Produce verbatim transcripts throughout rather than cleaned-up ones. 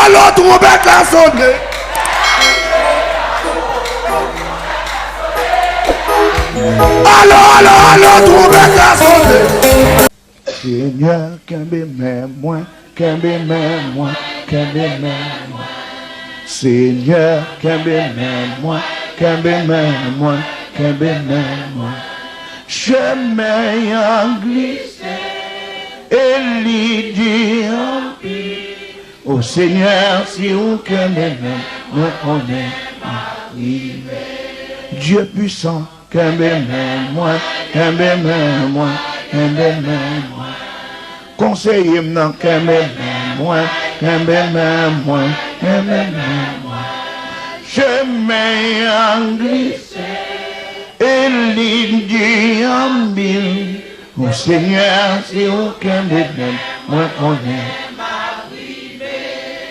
Alo, twonpèt la sonnen. Alo, alo, alo, twonpèt la sonnen. Senyè, kenbe men mwen, kenbe men mwen, kenbe men mwen. Senyè, kenbe men mwen, kenbe men mwen, kenbe men mwen. Chemen an glise, e li di anpil. O Senyè, si ou kenbe men, mwen konnen m ap rive. Dye pwisan, kenbe men mwen, kenbe men mwen, kenbe men mwen. Konseye m nan, kenbe men mwen, kenbe men mwen, kenbe men mwen. Chemen an glise, e li di anpil. O Senyè, si ou kenbe men, mwen konnen.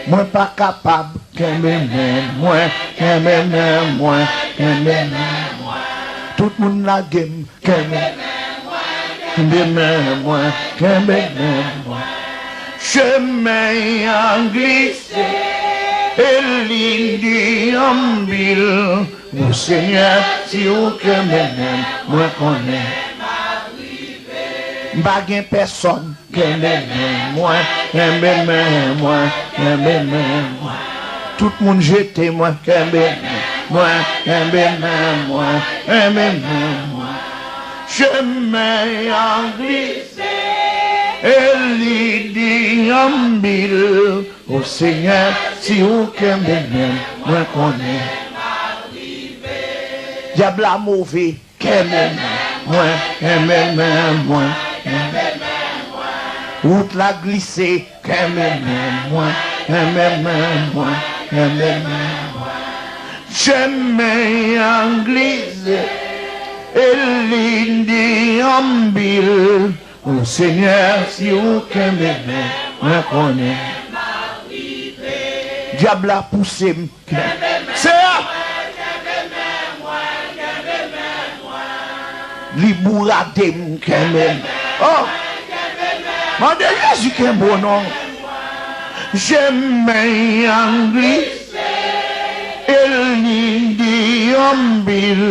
Mwen pa kapab, kenbe men mwen, kenbe men mwen, kenbe men mwen. Tout moun lage m, kenbe, kenbe men mwen, kenbe men mwen. Chemen an glise, e li di anpil. O Senyè, si ou kenbe men, mwen konnen. M pa gen pèsòn, kenbe men mwen, kenbe men mwen, kenbe men mwen. Tout moun jete mwen, kenbe men mwen, kenbe men mwen, kenbe men mwen. Chemen an glise, e li di anpil. O Senyè, si ou kenbe men, mwen konnen. Dyab la move, kenbe men mwen, kenbe men mwen, kenbe men mwen. Wout la glise, kenbe men mwen, kenbe men mwen, kenbe men mwen. Chemen an glise, e li di anpil. O Senyè, si ou kenbe men, mwen konnen. Dyab la pouse m. Senyè! Li bourade m, kenbe m. Oh! Mande Jezi kenbe w non. Chemen an glise, e li di anpil.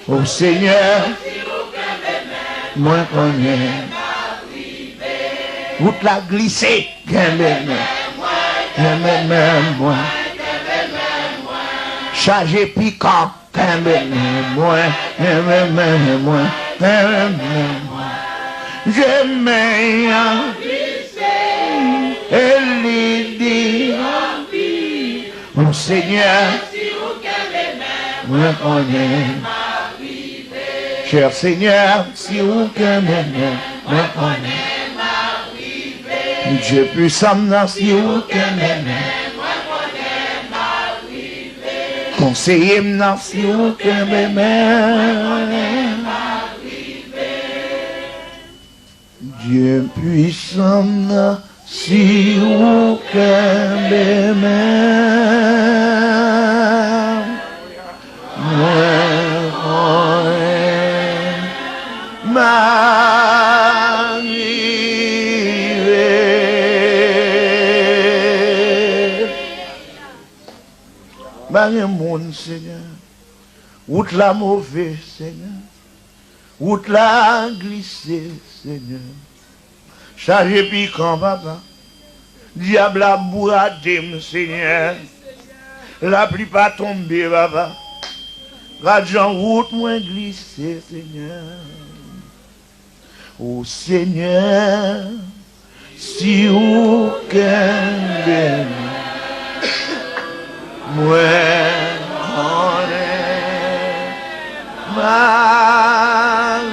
O Senyè, mwen konnen. Wout la glise, kenbe men mwen, kenbe men mwen. Chaje pikan, kenbe men mwen, kenbe men mwen, kenbe men mwen. Chemen an glise, e li di anpil. O Senyè, si ou kenbe men, mwen konnen. Chè Senyè, si ou kenbe men, mwen konnen. Dye pwisan m nan, si ou kenbe men. Konseye m nan, si ou kenbe men. Dye pwisan m nan, si ou kenbe men, mwen konnen m a rive. Pa gen moun, Senyè. Wout la move, Senyè. Wout la glise, Senyè. Chaje pikan, papa. Dyab la ap bourade m, Senyè. Lapli pa tonbe, papa. Gad jan wout mwen glise, Senyè. O Senyè, si ou kenbe m, mwen konnen m a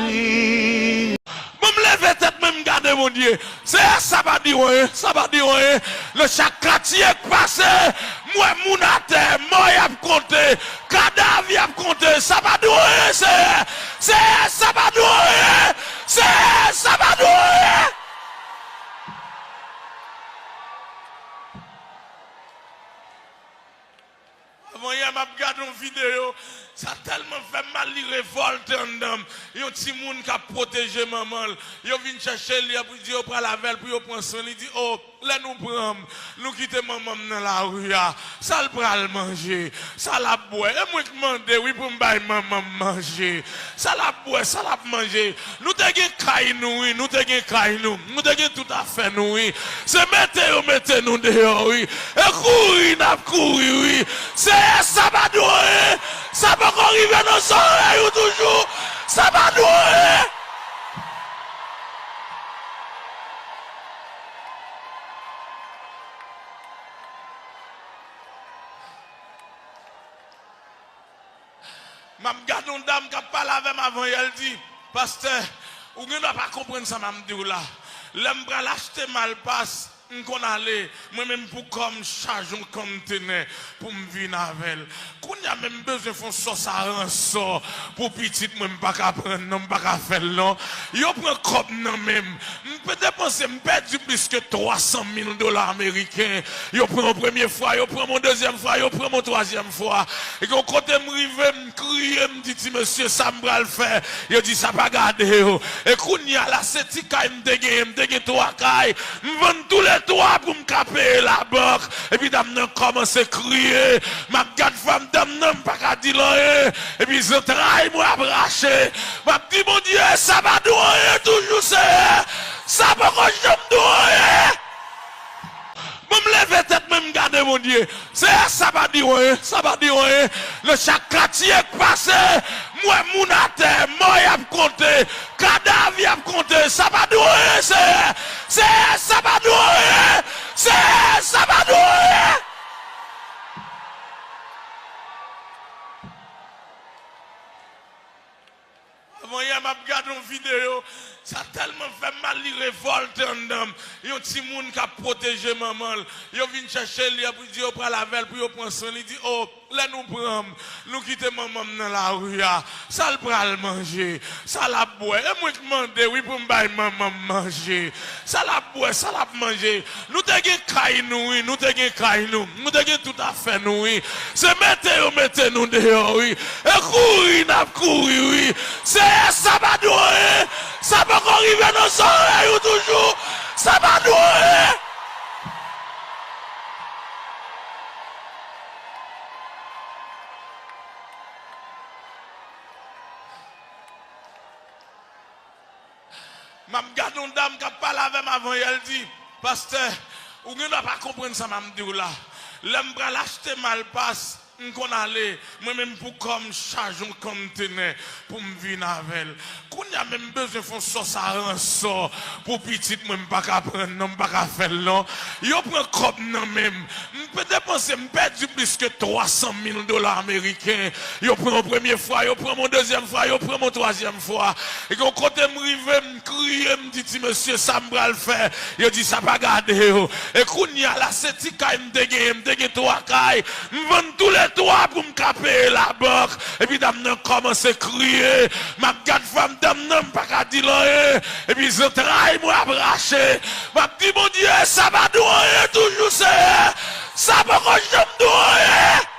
rive. Bon, m leve tèt mwen, m gade Bondye. Senyè, sa pa di w anyen, sa pa di w anyen. Nan chak katye k pase, m wè moun atè, mò y ap konte, kadav y ap konte. Sa pa di w anyen, Senyè. Senyè, sa pa di w anyen. Senyè, sa pa di w anyen. Avanyè, m ap gade yon videyo, sa tèlman fè m mal, li revòlte anndan m. Yon timoun k ap pwoteje manman l. Yo vin chèche l, y ap di yo pral avè l pou yo pran swen. Li di, "O, Lè nou pran m, nou kite manman m nan lari a, sa l pral manje, sa l ap bwè. E mwen k mande, wi, pou m bay manman m manje. Sa l ap bwè, sa l ap manje. Nou te gen kay nou, wi, nou te gen kay nou. Nou te gen tout afè nou, wi. Se mete yo mete nou deyò, wi. E kouri n ap kouri, wi. Seyè, sa pa nou anyen. Sa poko rive nan zòrèy ou toujou. Sa pa nou anyen. M ap gade yon dam k ap pale avè m avan yè, l di, "Pastè, ou gendwa pa konprann sa m ap di w la. Lè m pral achte malpas, m konn ale, mwen menm pou kò m chaje yon kontenè pou m vin avè l. Kounye a menm m bezwen fè yon sòs aransò pou pitit mwen, m pa ka pran non, m pa ka fè l non. Yo pran kòb nan men m. M pe depanse, m pèdi plis ke twa san mil dola ameriken. Yo pran yon premye fwa, yo pran yon dezyèm fwa, yo pran yon twazyèm fwa. E gen yon kote m rive, m kriye, m di, 'Ti mesye, sa m pral fè?' Yo di, 'Sa pa gade w.' E kounye a la, se ti kay m te genyen, m te gen twa kay. M vann toulètwa pou m ka peye labank. Epi dam nan kòmanse kriye. M ap gad fanm dam nan, m pa ka di l anyen. Epi zantray mwen ap rache. M ap di, "Bondye, sa pa di w anyen toujou, Seyè. Sa poko janm di w anyen." Bon, m leve tèt mwen, m gade Bondye. Seyè, sa pa di w anyen, sa pa di w anyen. Nan chak katye k pase, m wè moun atè, mò y ap konte, kadav y ap konte. Sa pa di w anyen, Seyè. Seyè, sa pa di w anyen. Seyè, sa pa di w anyen. Avan yè, m ap gade yon videyo, sa tèlman fè m mal, li revòlte anndan m. Yon timoun k ap pwoteje manman l, yo vin chèche li, epi di yo pral avè l pou yo pran swen. Li di, "O, lè nou pran m, nou kite manman m nan lari a, sa l pral manje, sa l ap bwè?" E mwen k mande, wi, pou m bay manman m manje. Sa l ap bwè, sa l ap manje. Nou te gen kay nou, wi, nou te gen kay nou. Nou te gen tout afè nou, wi. Se mete yo mete nou deyò, wi. E kouri n ap kouri, wi. Seyè, sa pa nou anyen. Sa poko rive nan zòrèy ou toujou. Sa pa nou anyen. M ap gade yon dam k ap pale avè m avan yè, l di, "Pastè, ou gendwa pa konprann sa m ap di w la. Lè m pral achte malpas, m konn ale, mwen menm pou kò m chaje yon kontenè pou m vin avè l. Kounye a menm m bezwen fè yon sòs aransò pou pitit mwen, m pa ka pran non, m pa ka fè l non. Yo pran kòb nan men m. M pe depanse, m pèdi plis ke twa san mil dola ameriken. Yo pran yon premye fwa, yo pran yon dezyèm fwa, yo pran yon twazyèm fwa." E gen yon kote m rive, m kriye, m di, "Ti mesye, sa m pral fè?" Yo di, "Sa pa gade w." E kounye a la, se ti kay m te genyen, m te gen twa kay. M vann toulètwa pou m ka peye labank. Epi dam nan kòmanse kriye. M ap gad fanm dam nan, m pa ka di l anyen. Epi zantray mwen ap rache. M ap di, "Bondye, sa pa di w anyen toujou, Seyè. Sa poko janm di w anyen."